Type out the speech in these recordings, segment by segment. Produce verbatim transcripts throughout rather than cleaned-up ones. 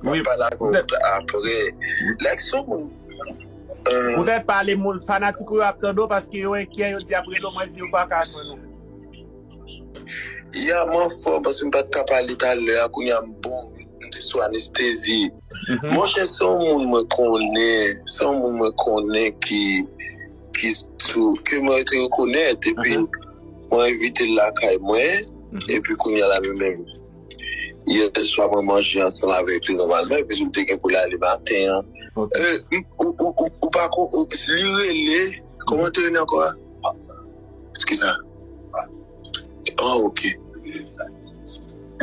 Mwen pale avè w apre. Like, se yon moun. Poutèt pale moun, fanatik ou yo ap tande w paske yo enkyè, yo di ap rele w, mwen di yo pa ka jwenn ou. Ya, m anfòm paske m pa t ka pale talè a, kounye a m bon, m te sou anestezi. Monchè, se yon moun mwen konnen, se yon moun mwen konnen ki, ki sou, ke mwen te rekonèt, epi mwen envite l lakay mwen, epi kounye a la menm menm. Yè swa mwen manje ansanm avèk li nòmalman, epi m te gen pou l ale maten an. Ou pa kon, li rele, kòman l te rele ankò a? Kisa? Oh, ok.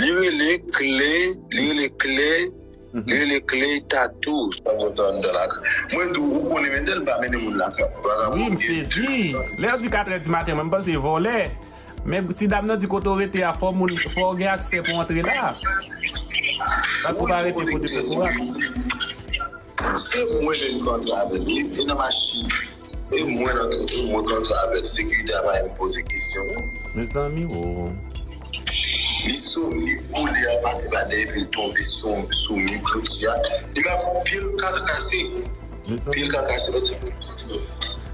Li rele Kle, li rele Kle, li rele Kle Tatou. Mwen di w, ou konnen Mendel pa mennen moun lakay. Wi, m sezi. Lè yo di katrè di maten, mwen m panse vòlè. Men ti dam nan di kote w rete a, fò moun, fò w gen aksè pou w antre la. Paske w pa rete kote kokorat. Se mwen menm ki antre avè l, wi, e nan machin. E mwen antre, e mwen ki antre avè l. Sekirite a pa menm poze kesyon, non. Mezanmi, o. Li sove, li vole a pati pa dèyè, epi l tonbe sou, sou mi kloti a. Li pa fè pye l ka kase. Pye l ka kase, paske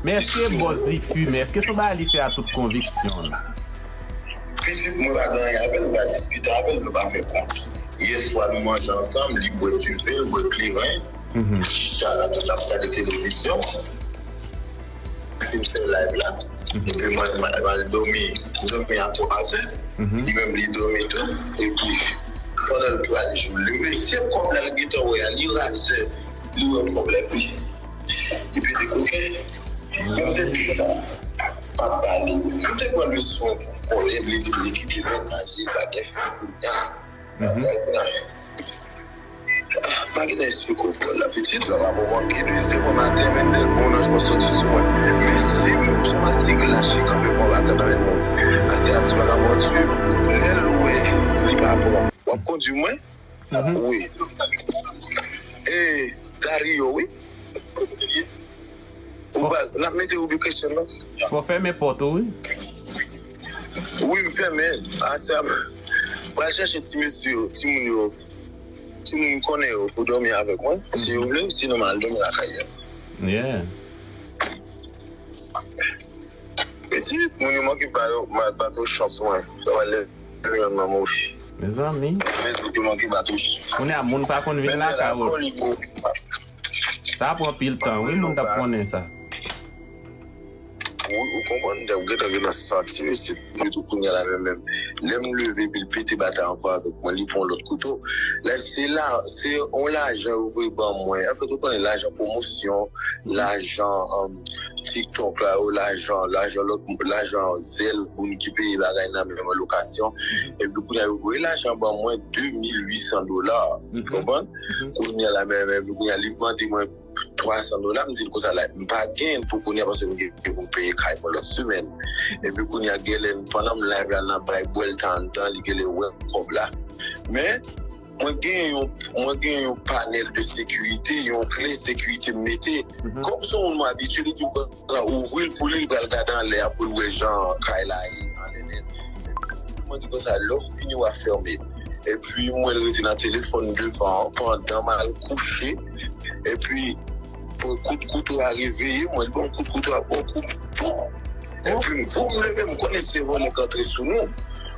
Men èske bòs li fimen? Èske se yon bagay li fè a tout konviksyon l? Pitit mwen pa gen anyen avè l, nou pa diskite avè l, nou pa fè kont. Yè swa nou manje ansanm, li bwè dife, l bwè kleren. Chita la, tout ap gade televizyon. Fin fè live la. Epi mwen, m al dòmi, m dòmi a twa zè. Li menm, li dòmi tou. Epi, pandan l prale jou, l leve. Se kòb la, l gentan wè a, li razè, li wè kòb la, epi, epi li kouche. Mwen, m te di konsa, pa pale. M te pran leson pou kòlè, li di m li kite lòt maji, pa gen fi kounye a. Pa gentan esplike w pwòl la, pitit, lè w ap manke de zèv maten, men tèl bon anj mwen soti sou mwen. Men si m sou matik lache kanpe pran baton nan men mwen. Ase a di vagabon di, lè l wè li pa bon. W ap kondui mwen? Wi. E Dario, wi. Ou pa, n ap mete ou byen kesyon nan. Fò fèmen pòt ou, wi. Wi, m fèmen. Ase a, m pral chèche ti mesye yo, timoun yo. Timoun m konnen yo pou dòmi avèk mwen, si yo vle, sinon m al dòmi lakay yo. Yeah. Pitit, moun yo manke ba yo, ba yo chans mwen. Yo va leve yon nonm osi. Mezanmi. Facebook yo manke ba yo chans. Kounye a moun pa konn vin lakay ou. Sa pran pil tan, wi, moun t ap konnen sa. Ou, ou konprann, m t ap gentan, gentan santi mesye. Mwen tou kounye a la menm, menm. Lè m leve, epi l pete batay ankò avèk mwen, li pran lòt kouto. Like, se la, se yon lajan yo voye ban mwen. Anfèt, ou konnen lajan pwomosyon, lajan, um, TikTok la, yo lajan, lajan lòt, lajan zèl, moun ki peye bagay nan men mwen, lokasyon. Epi kounye a, yo voye lajan ban mwen, de mil uit san dola. Ou konprann? Kounye a la menm, epi kounye a, li mande mwen twa san dola, m di l konsa la, m pa gen pou kounye a paske m gen pou m peye kay mwen lòt semèn. Epi kounye a, genlè, pandan m live la, n ap bay bwèl ta anndan, li genlè wè kòb la. Men, mwen gen yon, mwen gen yon panèl de sekirite, yon kle sekirite m mete. Kòm se yon moun mwen abitye, li di m konsa, ouvri l pou li, li pral gade anlè a pou l wè jan kay la ye, anlè nèt. Mwen di konsa, lè w fini, w a fèmen. Epi, mwen rete nan telefòn devan an pandan m al kouche. Epi, kout kouto a reveye mwen, li ban m kout kouto a, bon kou, pou. Epi, m, pou m leve, m konnen se vòlè k antre sou nou.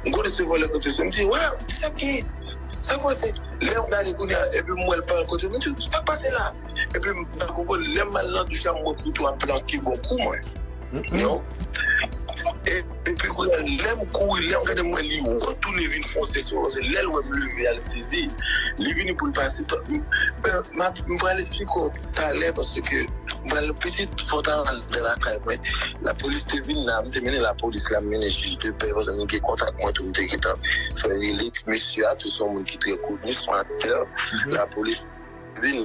M konnen se vòlè k antre sou nou. M di, "Wè, sa ki, sa k pase?" Lè m gade kounye a, epi m wè l pa kote, m di, "Sa k pase la?" Epi m pa konprann, lè m al nan douch la, m wè kouto a planke bò kou mwen. Non. E, epi kounye a, lè m kouri, lè m gade, m wè li retounen vin fonse sou mwen. Se lè l wè m leve a, l sezi. Li vini pou l pase tan. M, m, m pral esplike w talè paske m pral pitit fò w ta al nan lakay mwen. Lapolis te vin la, m te mennen lapolis la, m mennen jij de pè, paske m gen kontak mwen tou, m te gentan fè rele mesye a, tou se yon moun ki trè koni, se yon aktè. Lapolis vin,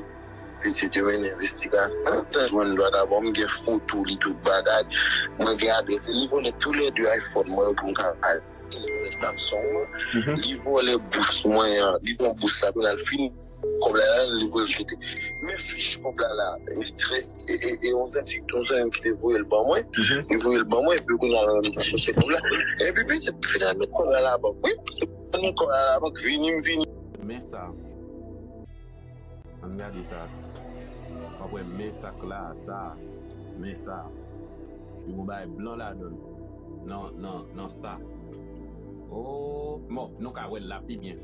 pitit yo mennen envestigasyon. Tan jwenn dwa dabò, m gen foto li tout bagay. Mwen gen adrès li. Li vòlè toulède iPhone mwen yo pou m ka al. Li vòlè Samsung mwen. Li vòlè bous mwen an. Li pran bous la, pou l al fin kòb la, li voye jete. Men fich kòb la la, e trè, e, e, e yon zanmi, yon zanmi ki te voye l ban mwen, li voye l ban mwen, epi kounye a, li chèche kòb la. Epi pitit, finalman, kòb la labank, wi. Finalman, kòb la labank, vini, m vini. Men sa. Ann gade sa. W ap wè men sak la, sa. Men sa. Yo gon bagay blan ladan l. Nan, nan, nan sa. Oh, bon, nou ka wè l la pi byen.